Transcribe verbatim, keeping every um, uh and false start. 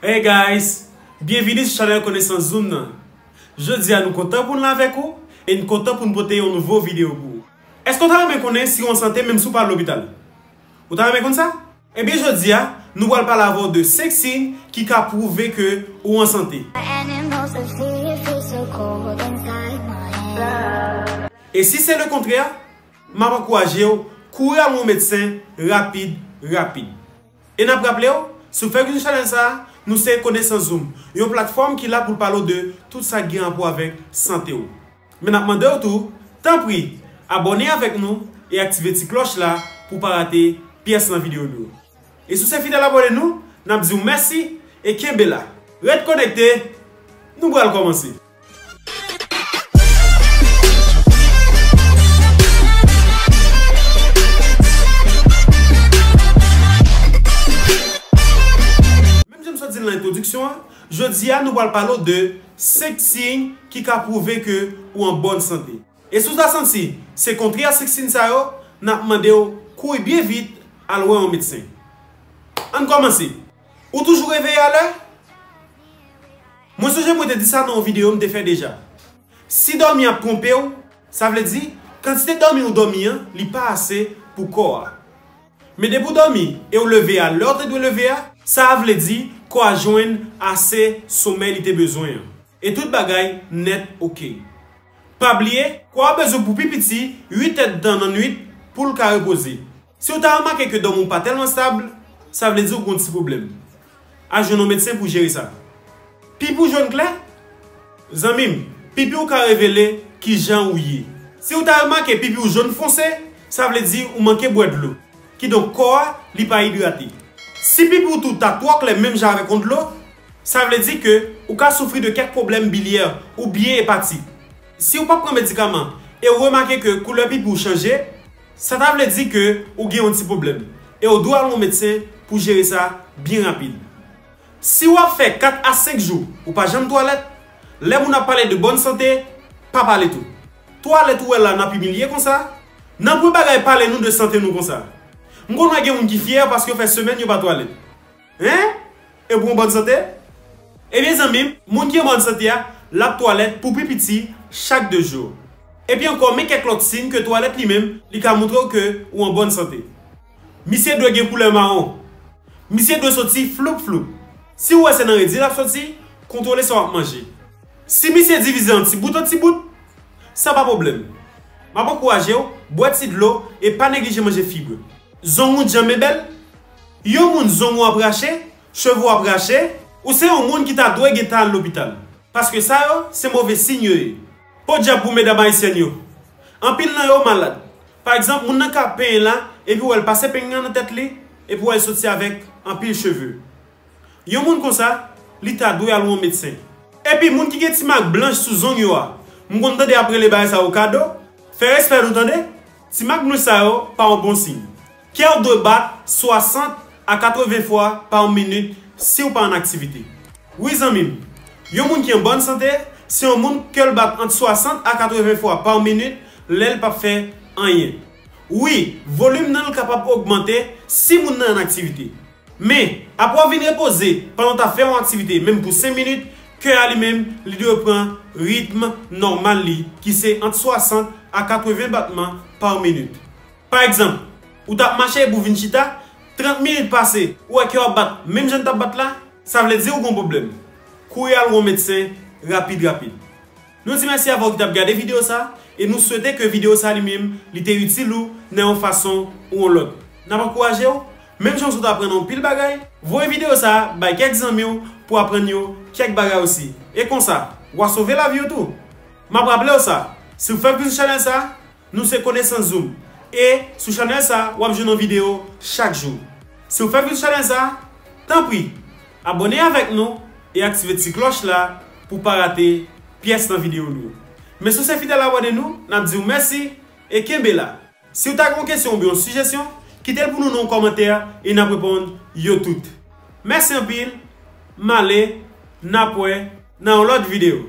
Hey guys, byenvini sou chanèl Konesans Zoom nan. Jodi a nou kontan pou n la avèk ou e n kontan pou n pote yon nouvo videyo pou ou. Èske w ta renmen konnen si w an sante menm si w pa lopital? Ou ta renmen konn sa? Ebyen jodi a, nou pral pale avè w de senk siy ki ka pwouve ke ou an sante. E si se lekontrè, m ap ankouraje w kouri al wè yon medsen rapid, rapid. E n ap raple w, si w fèk vin sou chanèl sa a, nou se Konesans Zoom, yon platfòm ki la pou l pale w de tout sa k gen rapò avèk sante w. Men n ap mande w tou, tanpri, abòne avèk nou e aktive ti klòch la pou w pa rate pyès nan videyo nou yo. E si w se fidèl abòne nou, n ap di w mèsi e kenbe la. Ret konekte, nou pral kòmanse. Menm jan m sot di l nan entwodiksyon an, jodi a nou pral pale w de senk siy ki ka pwouve ke ou an bòn sante. E si w ta santi se kontrè a senk siy sa yo, n ap mande w kouri byen vit al wè yon medsen. Ann kòmanse. Ou toujou reveye alè? Mwen sonje mwen te di sa nan yon videyo m te fè deja. Si dòmi ap twonpe w, sa vle di kantite dòmi ou dòmi an, li pa ase pou kò a. Men depi w dòmi e w leve a lè w te dwe leve a, sa a vle di kò a jwenn ase somèy li te bezwen an. E tout bagay nèt oke. Pa bliye, kò a bezwen pou pi piti uit èdtan nan nwit pou l ka repoze. Si w ta remake ke dòmi w pa tèlman stab, sa vle di w gen yon ti pwoblèm. Al jwenn yon medsen pou jere sa. Pipi w jòn klè? Zanmi m, pipi w ka revele kijan ou ye. Si w ta remake pipi w jòn fonse, sa vle di ou manke bwè dlo. Kidonk, kò a, li pa idrate. Si pipi w tou ta twò klè menm jan avèk yon dlo, sa vle di ke ou ka soufri de kèk pwoblèm bilyè oubyen epatik. Si w pa pran medikaman e w remake ke koulè pipi w chanje, sa ta vle di ke ou gen yon ti pwoblèm e w dwe al wè yon medsen pou jere sa byen rapid. Si w ap fè kat a senk jou ou pa janm twalèt, lè moun ap pale de bòn sante, pa pale tou. Twalèt ou wè la n ap imilye konsa? Nan pwen bagay pale nou de sante nou konsa? M konn wè gen moun ki fyè paske yo fè semèn yo pa twalèt. Hein? Epi w an bòn sante? Ebyen zanmi m, moun ki an bòn sante a, l ap twalèt pou pi piti chak de jou. Epi ankò, men kèk lòt siy ke twalèt li menm, li ka montre w ke ou an bòn sante. Misye dwe gen koulè mawon. Misye dwe soti floup floup. Si w wè se nan redi l ap soti, kontwole sa w ap manje. Si misye divize an ti bout an ti bout, sa pa pwoblèm. M ap ankouraje w, bwè ti dlo e pa neglije manje fib. Zong ou djanm e bèl? Yon moun zong ou ap rache, cheve w ap rache, ou se yon moun ki ta dwe gentan al lopital. Paske sa yo, se move siy yo ye. Podyab pou medam ayisyèn yo. Anpil nan yo malad. Pa egzanp, moun nan ka penyen la, epi w wè l pase peny nan nan tèt li, epi w wè l soti avèk anpil cheve. Yon moun konsa, li ta dwe al wè yon medsen. Epi moun ki gen ti mak blanch sou zong yo a, m konn tande y ap rele bagay sa yo kado, fè respè nou tande, ti mak blanch sa yo pa yon bon siy. Kè w dwe bat swasant a katreven fwa pa minit si w pa an aktivite. Wi zanmi m, yon moun ki an bòn sante, se yon moun kè l bat ant swasant a katreven fwa pa minit lè l p ap fè anyen. Wi, volim nan l kapab ogmante si moun nan an aktivite. Men, apre w vin repoze pandan w t ap fè yon aktivite, menm pou senk minit, kè a li menm, li dwe pran ritm nòmal li, ki se ant swasant a katreven batman pa minit. Pa egzanp, ou t ap mache epi w vin chita, trant minit pase, ou wè kè w ap bat menm jan l t ap bat la, sa vle di ou gen yon pwoblèm. Kouri al wè yon medsen rapid rapid. Nou di mèsi avè w ki t ap gade videyo sa, e nou swete ke videyo sa li menm, li te itil ou nan yon fason ou yon lòt. N ap ankouraje w, menm jan w sot aprann anpil bagay, voye videyo sa bay kèk zanmi w pou aprann yo kèk bagay osi. E konsa, w a sove lavi yo tou. M ap raple w sa, si w fèk vin sou chanèl sa, nou se Konesans Zoom. E sou chanèl sa, w ap jwenn yon videyo chak jou. Si w fèk vin sou chanèl sa, tanpri, abòne avèk nou e aktive ti klòch la pou w pa rate pyès nan videyo nou yo. Men si w se fidèl abòne nou, n ap di w mèsi e kenbe la. Si w ta gen yon kesyon oubyen yon sijesyon, kite l pou nou nan yon kòmantè e n ap reponn yo tout. Mèsi anpil, m ale, n ap wè nan yon lòt videyo.